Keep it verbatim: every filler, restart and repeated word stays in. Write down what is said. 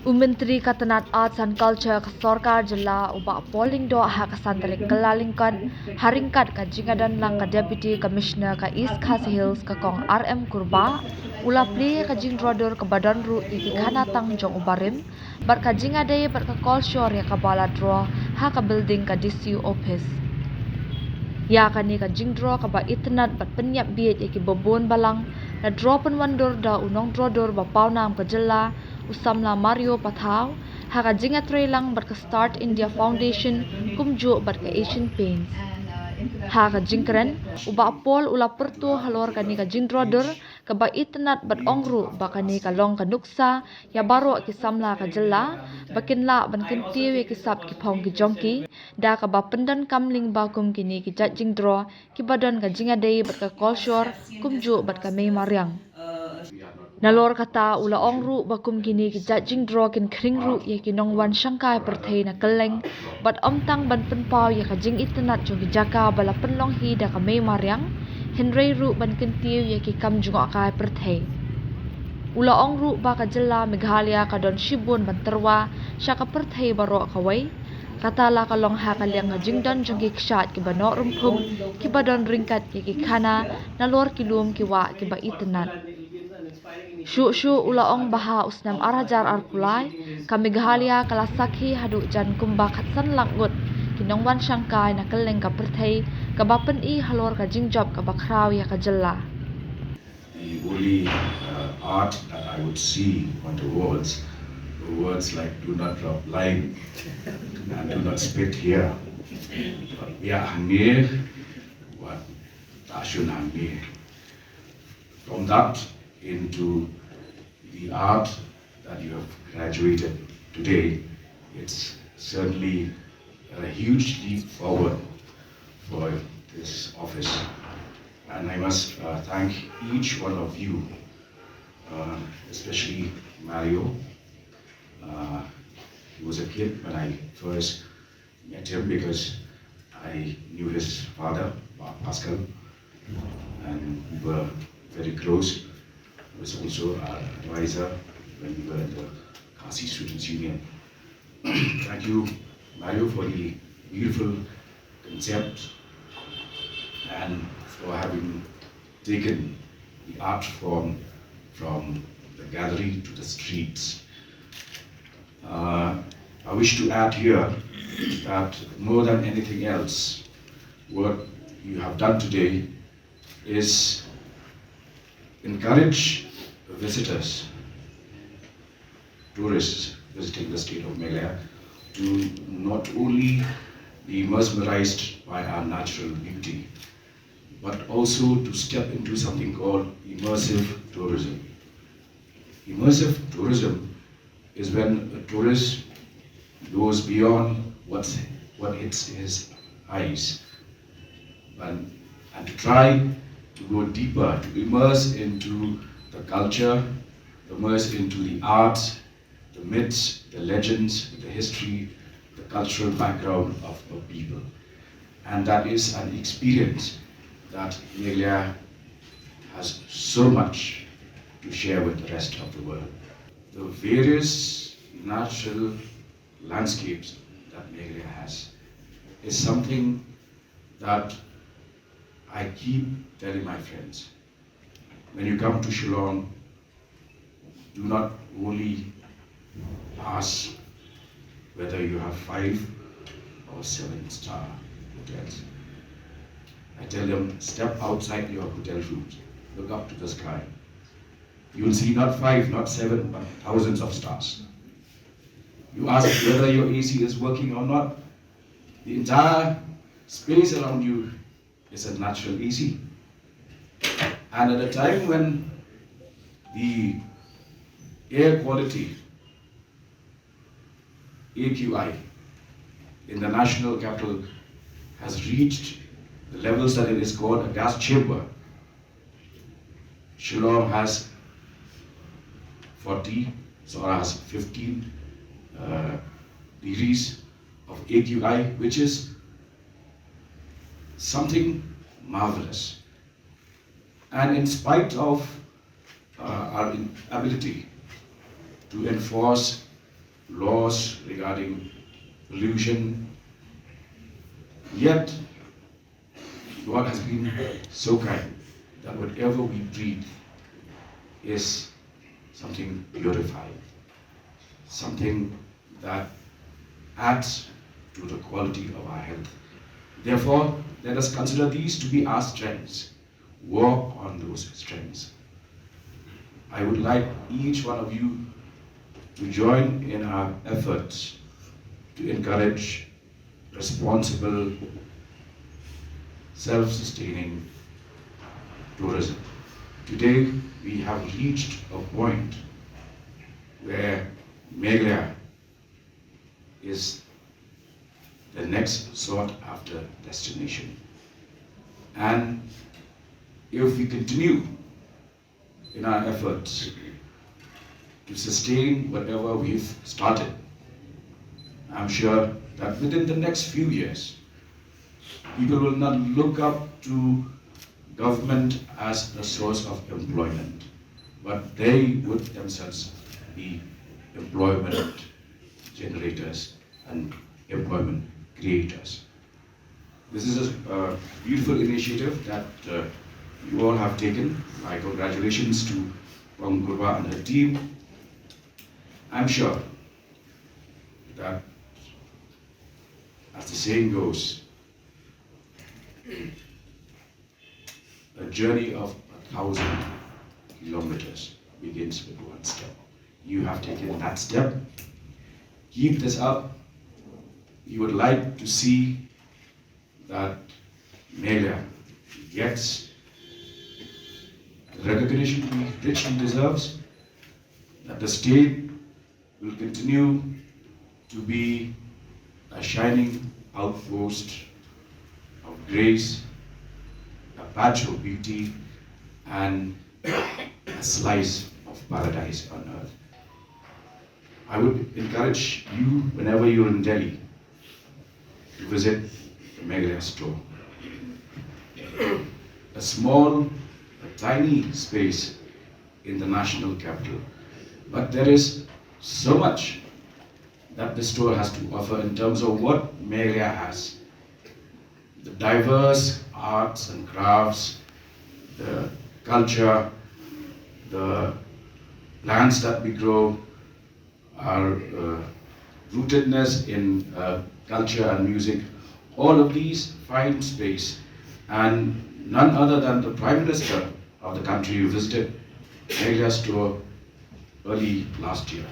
U Myntri ka tnat Arts and Culture ka Sorkar Jylla u Bah Paul Lyngdoh ha ka san tarik Kyllalyngkot, ha ryngkat ka jingïadon lang ka Deputy Commissioner ka East Khasi Hills ka Kong R M Kurbah, u la plie ka jingdro dur kaba don ruh ïa ki khana tang jong u barim, bad ka jingïadei bad ka kolshor ïa kaba la dro ha ka building ka D C Office. Ïa kane ka jingdro kaba itynnad bad pynïap bieit ïa kiba bun balang, la dro pynwandur da u nongdro dur ba pawnam ka jylla, u samla Mario Pathaw, ha ka jingïatreilang bad ka Start India Foundation, kumjuh bad ka Asian Paints. Ha ka jingkren, u Bah Paul u la pyrto halor kane ka jingdro dur kaba itynnad bad ong ruh ba kane ka long ka nuksa ïa baroh ki samla ka jylla, ba kin lah ban kyntiew ïa ki sap ki phong ki jong ki, da kaba pyndonkam lyngba kum kine ki jait jingdro, kiba don ka jingïadei bad ka kolshor, kumjuh bad ka mei mariang. Nalor kata u la ong ruh ba kum kine ki jait jingdro kin khring ruh ïa ki nongwan shangkai pyrthei na kylleng, bad ym tang ban pynpaw ïa ka jingitynnad jong ki jaka ba la pynlong hi da ka mei mariang, hynrei ruh ban kyntiew ïa ki kam jngohkai pyrthei. U la ong ruh ba ka jylla Meghalaya ka don shibun ban tyrwa sha ka pyrthei baroh kawei, kata la ka long ha ka liang ka jingdon jong ki kshaid kiba noh rymphum, kiba don ryngkat ïa ki khana, nalor ki lum ki wah kiba itynnad. Shuh shuh u la ong ba ha u snem ar hajar arphew lai, ka Meghalaya ka la sakhi haduh jan kumba khatsan lak ngut ki nongwan shangkai na kylleng ka pyrthei, kaba pyni halor ka jingjop kaba khraw ïa ka jylla. The only uh, art that I would see on the walls were words like "Do not drop line" and "Do not spit here." But yeah, hangne, what Tashun hangne. From that into the art that you have graduated today, it's certainly a huge leap forward for this office. And I must uh, thank each one of you, uh, especially Mario. Uh, he was a kid when I first met him because I knew his father, Pa- Pascal, and we were very close. He was also our advisor when we were in the Khasi Students Union. Thank you, Mario, for the beautiful concept and for having taken the art form from the gallery to the streets. Uh, I wish to add here that more than anything else, what you have done today is encourage visitors, tourists visiting the state of Meghalaya, to not only be mesmerized by our natural beauty, but also to step into something called immersive tourism. Immersive tourism is when a tourist goes beyond what's, what hits his eyes and, and to try to go deeper, to immerse into the culture, immerse into the art, the myths, the legends, the history, the cultural background of a people. And that is an experience that Meghalaya has so much to share with the rest of the world. The various natural landscapes that Meghalaya has is something that I keep telling my friends. When you come to Shillong, do not only ask whether you have five or seven star hotels. I tell them, step outside your hotel rooms, look up to the sky. You'll see not five, not seven, but thousands of stars. You ask whether your A C is working or not. The entire space around you is a natural A C. And at a time when the air quality, A Q I, in the national capital has reached the levels that it is called a gas chamber, Shillong has forty, Sohra has fifteen uh, degrees of A Q I, which is something marvelous. And in spite of uh, our inability to enforce laws regarding pollution. Yet, God has been so kind that whatever we breathe is something purified, something that adds to the quality of our health. Therefore, let us consider these to be our strengths. Work on those strengths. I would like each one of you to join in our efforts to encourage responsible, self-sustaining tourism. Today, we have reached a point where Meghalaya is the next sought after destination. And if we continue in our efforts to sustain whatever we've started, I'm sure that within the next few years, people will not look up to government as a source of employment, but they would themselves be employment generators and employment creators. This is a, a beautiful initiative that uh, you all have taken. My congratulations to Pang Gurwa and her team. I'm sure that, as the saying goes, a journey of a thousand kilometers begins with one step. You have taken that step. Keep this up. We would like to see that Meghalaya gets the recognition it richly deserves, that the state will continue to be a shining outpost of grace, a patch of beauty, and a slice of paradise on earth. I would encourage you, whenever you're in Delhi, to visit the Meghalaya store. A small, a tiny space in the national capital. But there is so much that the store has to offer in terms of what Meghalaya has. The diverse arts and crafts, the culture, the plants that we grow, our uh, rootedness in uh, culture and music, all of these find space. And none other than the Prime Minister of the country who visited Meghalaya store early last year.